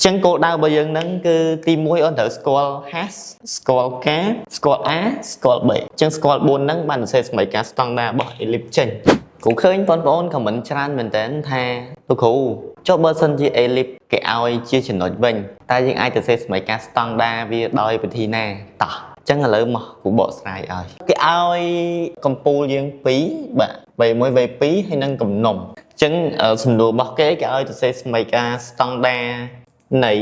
ចឹងគោលដៅរបស់យើងហ្នឹងគឺទី1អូនត្រូវស្គាល់ h ស្គាល់ k ស្គាល់ a ស្គាល់ b ចឹងស្គាល់4ហ្នឹងបានសរសេរសមីការស្តង់ដាររបស់ ellipse ចេញគ្រូឃើញបងប្អូន comment ច្រើនមែនតើថាលោកគ្រូចុះបើសិនជា ellipse គេឲ្យជាចំណុចវិញតែយើងអាចទៅសេសមីការស្តង់ដារវាដោយវិធីណាតោះចឹងឥឡូវមកគ្រូបកស្រាយឲ្យគេឲ្យកំពូលយើង2បាទ V1 V2 ហើយនិងកំណុំចឹងសំណួររបស់គេគេឲ្យទៅសេសមីការស្តង់ដារនៃ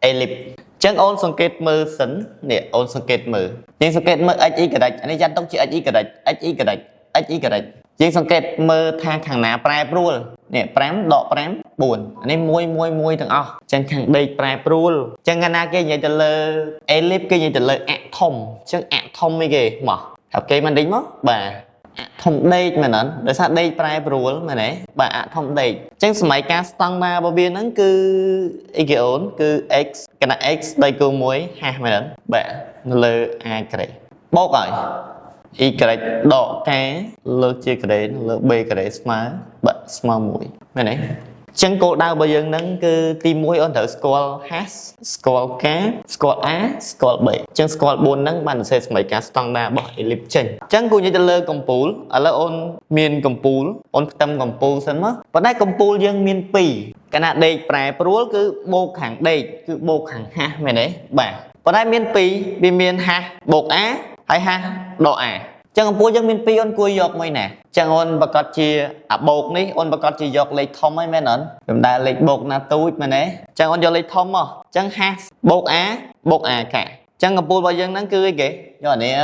ellipse ចឹងអូនសង្កេតមើលសិននេះអូនសង្កេតមើលយើងសង្កេតមើល x y អានេះចាត់ទុកជា x y x y x y យើងសង្កេតមើលថាខាងណាប្រែប្រួលនេះ5ដក5 4អានេះ1 1 1ទាំងអស់ចឹងខាងដេកប្រែប្រួលចឹងកាលណាគេនិយាយទៅលើ ellipse គេនិយាយទៅលើអធំចឹងអធំអីគេមកប្រាប់គេមិនដេញមកបាទអធំដេកមែនអត់ដោយសារដេកប្រែប្រួលមែនទេបាទអធំដេកចឹងសម័យការស្តង់ដាររបស់វាហ្នឹងគឺអីគេអូនគឺ x កណៈ x ដីគូ1ហាស់មែនអត់បាទនៅលើ a ការ៉េបូកហើយ y ដក k លើកជាការ៉េលើ b ការ៉េស្មើបាទស្មើ1មែនទេចឹងគោលដៅរបស់យើងហ្នឹងគឺទី1អូនត្រូវស្គាល់ h ស្គាល់ k ស្គាល់ a ស្គាល់ b ចឹងស្គាល់4ហ្នឹងបានសរសេរសមីការស្តង់ដាររបស់ ellipse ចេញចឹងគូនិយាយទៅលើកំពូលឥឡូវអូនមានកំពូលអូនផ្ទឹមកំពូលសិនមកប៉ុន្តែកំពូលយើងមាន2កណៈដេកប្រែប្រួលគឺបូកខាងដេកគឺបូកខាង h មែនទេបាទប៉ុន្តែមាន2វាមាន h បូក a ហើយ h ដក a ចឹងកំពូលយើងមាន2អូនគួរយកមួយណាចឹងអូនប្រកាសជាអាបូកនេះអូនប្រកាសជាយកលេខធំហើយមែនអត់មិនដែលលេខបូកណាទូចមែនទេចឹងអូនយកលេខធំមកចឹង h បូក a បូក a កាចឹងកំពូលរបស់យើងហ្នឹងគឺអីគេយកអានេះ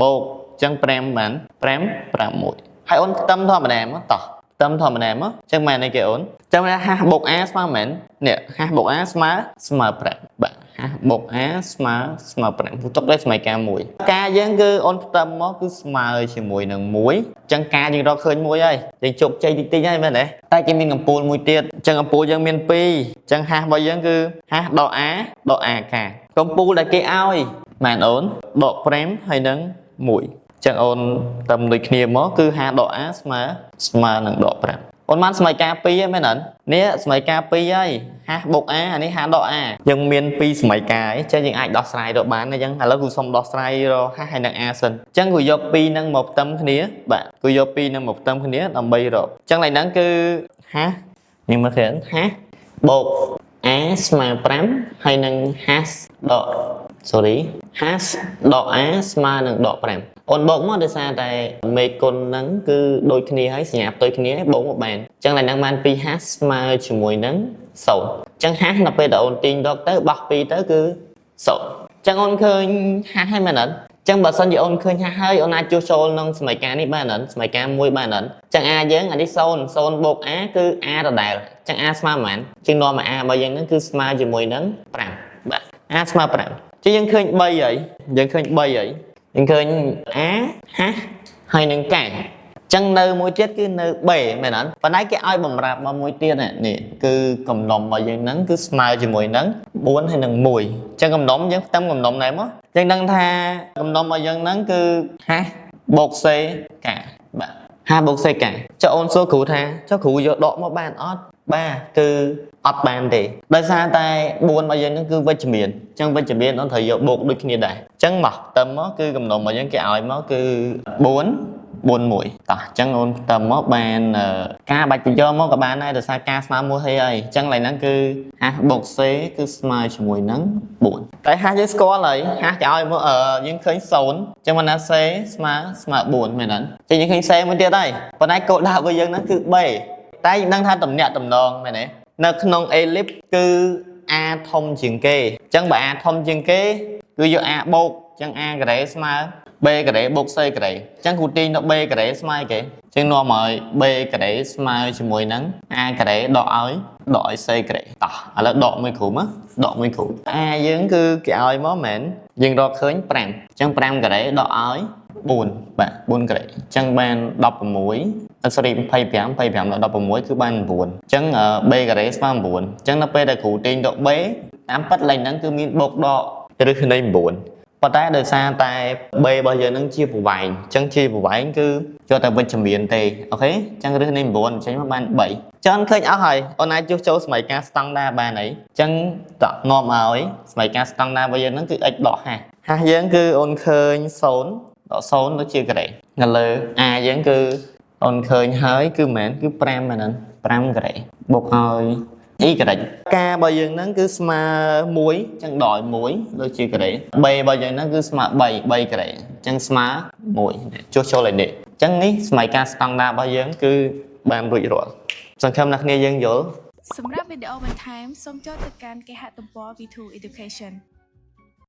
បូកចឹង5បាន5 5 1ហើយអូនផ្ទឹមធម្មតាមកតោះផ្ទឹមធម្មតាមកចឹងមែនអីគេអូនចឹង h បូក a ស្មើមែននេះ h បូក a ស្មើស្មើ5បាទ h បូក a ស្មើស្មើ5ពុទុកលេខសម័យកាល1ការយើងគឺអូនផ្ទឹមមកគឺស្មើជាមួយនឹង1ចឹងការយើងរកឃើញមួយហើយយើងជោគជ័យតិចតិចហើយមែនទេតែគេមានកំពូលមួយទៀតចឹងកំពូលយើងមាន2ចឹង h របស់យើងគឺ h ដក a ដក a កាកំពូលដែលគេឲ្យមែនអូនដក5ហើយនឹង1ចឹងអូនតាមដូចគ្នាមកគឺ h ដក a ស្មើស្មើនឹងដក5អូនបានសម័យកាល2ហើយមែនអត់នេះសម័យកាល2ហើយ h បូក a អានេះ h ដក a យើងមាន2សម័យកាលអញ្ចឹងយើងអាចដោះស្រាយរកបានអញ្ចឹងឥឡូវគ្រូសុំដោះស្រាយរក h ហើយនិង a សិនអញ្ចឹងគ្រូយក2ហ្នឹងមកផ្ទឹមគ្នាបាទគ្រូយក2ហ្នឹងមកផ្ទឹមគ្នាដើម្បីរកអញ្ចឹងឡើយហ្នឹងគឺ h យើងមើលឃើញ h បូក a ស្មើ5ហើយនឹង h ដក sorry h ដក a ស្មើនឹងដក5អូនបូកមកដោយសារតែមេគុណហ្នឹងគឺដូចគ្នាហើយសញ្ញាផ្ទុយគ្នាបូកមកបានអញ្ចឹងឡើយហ្នឹងបាន 2h ស្មើជាមួយនឹង0អញ្ចឹង h ដល់ពេលដែលអូនទាញដកទៅបោះ2ទៅគឺ0អញ្ចឹងអូនឃើញ h ហើយមែនអត់ចឹងបើសិនជាអូនឃើញ h ហើយអូនអាចជួសចូលក្នុងសមីការនេះបានអត់សមីការមួយបានអត់ចឹង a យើងអានេះ0 0បូក a គឺ a ដដែលចឹង a ស្មើប៉ុន្មានជាងនាំមក a របស់យើងហ្នឹងគឺស្មើជាមួយនឹង5បាទ a ស្មើ5ចឹងយើងឃើញ3ហើយយើងឃើញ3ហើយយើងឃើញ a h ហើយនឹង k ចឹងនៅមួយទៀតគឺនៅ b មែនអត់ប៉ុន្តែគេឲ្យបំរាប់មកមួយទៀតនេះគឺកំណុំរបស់យើងហ្នឹងគឺស្មើជាមួយនឹង4ហើយនឹង1ចឹងកំណុំយើងផ្ទឹមកំណុំដែរមកយើងដឹងថាកំណុំរបស់យើងហ្នឹងគឺ h បូក c កបាទ h បូក c កចុះអូនសួរគ្រូថាចុះគ្រូយកដកមកបានអត់បាទគឺអត់បានទេដោយសារតែ4របស់យើងហ្នឹងគឺវិជ្ជមានអញ្ចឹងវិជ្ជមានអូនត្រូវយកបូកដូចគ្នាដែរអញ្ចឹងមកផ្ទឹមមកគឺកំណុំរបស់យើងគេឲ្យមកគឺ4 4 1តោះអញ្ចឹងអូនផ្ទឹមមកបានការបាច់បញ្យកមកក៏បានដែរដោយសារការស្មើមួយហើយហើយអញ្ចឹងឡើយហ្នឹងគឺ h បូក c គឺស្មើជាមួយនឹង4តែ h យើងស្គាល់ហើយ h គេឲ្យមកយើងឃើញ0អញ្ចឹងមិនណា c ស្មើស្មើ4មែនអត់ចឹងយើងឃើញ c មួយទៀតហើយប៉ុន្តែគោលដៅរបស់យើងហ្នឹងគឺ b តែយើងដឹងថាតំណាក់តំណងមែនទេនៅក្នុង ellipse គឺ a ធំជាងគេអញ្ចឹងបើ a ធំជាងគេគឺយក a បូកអញ្ចឹង a ការ៉េស្មើ b ការ៉េបូក c ការ៉េអញ្ចឹងគ្រូទាញដល់ b ការ៉េស្មើគេអញ្ចឹងនាំឲ្យ b ការ៉េស្មើជាមួយនឹង a ការ៉េដកឲ្យដកឲ្យ c ការ៉េតោះឥឡូវដកមួយគ្រូមកដកមួយគ្រូ a យើងគឺគេឲ្យមកមែនយើងរកឃើញ5អញ្ចឹង5ការ៉េដកឲ្យ4បាទ4ការ៉េអញ្ចឹងបាន16 sorry 25 25ដល់16គឺបាន9អញ្ចឹង b ការ៉េស្មើ9អញ្ចឹងដល់ពេលដែលគ្រូទាញដក b តាមពិតលេខហ្នឹងគឺមានបូកដកឬនៃ9 ប៉ុន្តែដោយសារតែ b របស់យើងហ្នឹងជាប្រវែងអញ្ចឹងជាប្រវែងគឺយកតែវិជ្ជមានទេ OK អញ្ចឹងឫសនៃ9ចេញមកបាន3ចឹងឃើញអស់ហើយអូនអាចជួសចូលសមីការស្តង់ដាបានអីអញ្ចឹងតនាំឲ្យសមីការស្តង់ដារបស់យើងហ្នឹងគឺ x ដក h h យើងគឺអូនឃើញ0ដក0ដូចជាការ៉េនៅលើ a យើងគឺអូនឃើញហើយគឺមិនមែនគឺ5មែនហ្នឹង5ការ៉េបូកឲ្យ y ការរបស់យើងហ្នឹងគឺស្មើ1ចឹងដល់1ដូចជាការ៉េ b របស់យើងហ្នឹងគឺស្មើ3 3ការ៉េអញ្ចឹងស្មើ1ជួសចូលឲ្យនេះអញ្ចឹងនេះសមីការស្តង់ដារបស់យើងគឺបានរួចរាល់សង្ឃឹមថាគ្នាយើងយល់ សម្រាប់វីដេអូបន្ថែមសូមចូលទៅកាន់គេហទំព័រ V2 Education។